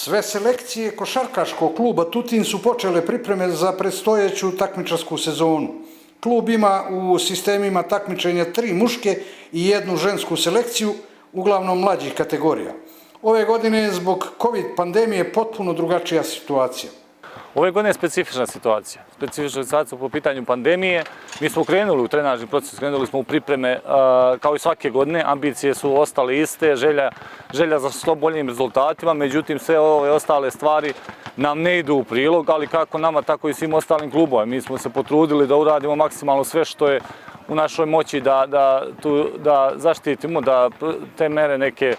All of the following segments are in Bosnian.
Sve selekcije košarkaškog kluba Tutin su počele pripreme za predstojeću takmičarsku sezonu. Klub ima u sistemima takmičenja 3 muške i 1 žensku selekciju, uglavnom mlađih kategorija. Ove godine je zbog COVID pandemije potpuno drugačija situacija. Ove godine je specifična situacija. Specifična situacija po pitanju pandemije. Mi smo krenuli u trenažni proces, krenuli smo u pripreme kao i svake godine. Ambicije su ostale iste, želja za što boljim rezultatima, međutim sve ove ostale stvari nam ne idu u prilog, ali kako nama, tako i svim ostalim klubovima. Mi smo se potrudili da uradimo maksimalno sve što je u našoj moći da zaštitimo, da te mere neke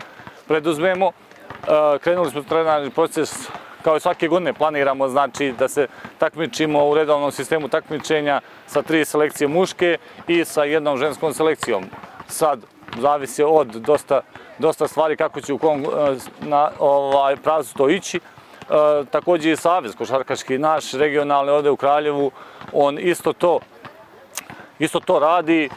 preduzmemo. Krenuli smo u trenažni proces. Kao i svake godine planiramo da se takmičimo u redovnom sistemu takmičenja sa 3 selekcije muške i sa 1 ženskom selekcijom. Sad zavisi od dosta stvari kako će u kom pravcu to ići. Također i Savez košarkaški naš, regionalni ovdje u Kraljevu, on isto to radi.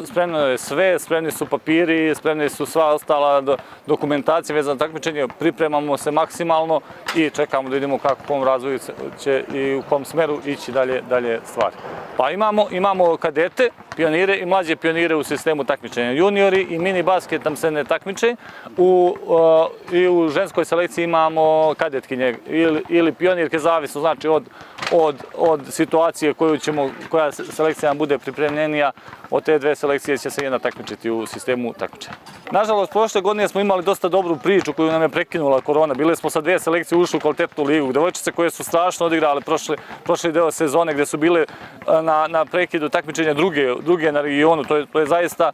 Spremno je sve, spremni su papiri, spremni su sva ostala dokumentacija vezana za takmičenje, pripremamo se maksimalno i čekamo da vidimo kako u kom razvoju će i u kom smeru ići dalje stvari. Pa imamo kadete, pionire i mlađe pionire u sistemu takmičenja. Juniori i mini basket nam se ne takmiče. I u ženskoj selekciji imamo kadetkinje ili pionirke, zavisno znači od situacije koja selekcija nam bude pripremljenija. Od te 2 selekcije će se jedna takmičiti u sistemu takmičenja. Nažalost, prošle godine smo imali dosta dobru priču koju nam je prekinula korona. Bili smo sa 2 selekcije ušli u kvalitetnu ligu. Devojčice koje su strašno odigrale prošli deo sezone gdje su bile na prekidu takmičenja druge na regionu. To je zaista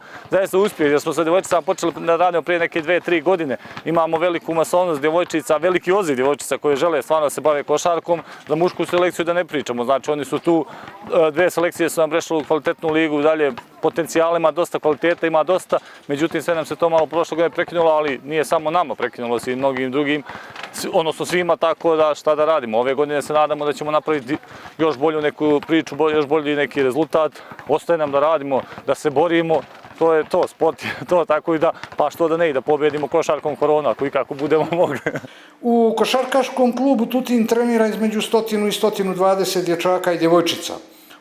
uspjeh jer smo sa devojčicama počeli da radimo prije neke 2-3 godine. Imamo veliku masovnost devojčica, veliki odziv devojčica koje žele stvarno da se bave košarkom. Za mušku selekciju da ne pričamo. Znači oni su tu, 2 selekcije su nam prešle u kvalitetnu ligu, dalje potencijala ima dosta, kvaliteta ima dosta, međutim sve nam se to malo prošle godine prekinulo, ali nije samo nama, prekinulo se i mnogim drugim, odnosno svima, tako da šta da radimo. Ove godine se nadamo da ćemo napraviti još bolju neku priču, još bolji neki rezultat, ostaje nam da radimo, da se borimo, to je to, sport je to, tako i da, pa što da ne, i da pobjedimo košarkom koronu, ako i kako budemo mogli. U košarkaškom klubu Tutin trenira između 100 i 120 dječaka i djevojčica.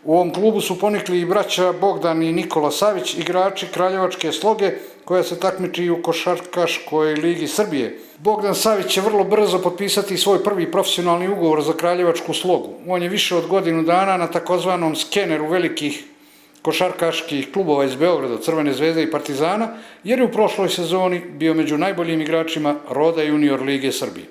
U ovom klubu su ponikli i braća Bogdan i Nikola Savić, igrači kraljevačke Sloge, koja se takmiči u košarkaškoj ligi Srbije. Bogdan Savić će vrlo brzo potpisati svoj prvi profesionalni ugovor za kraljevačku Slogu. On je više od godinu dana na takozvanom skeneru velikih košarkaških klubova iz Beograda, Crvene zvezde i Partizana, jer je u prošloj sezoni bio među najboljim igračima roda junior lige Srbije.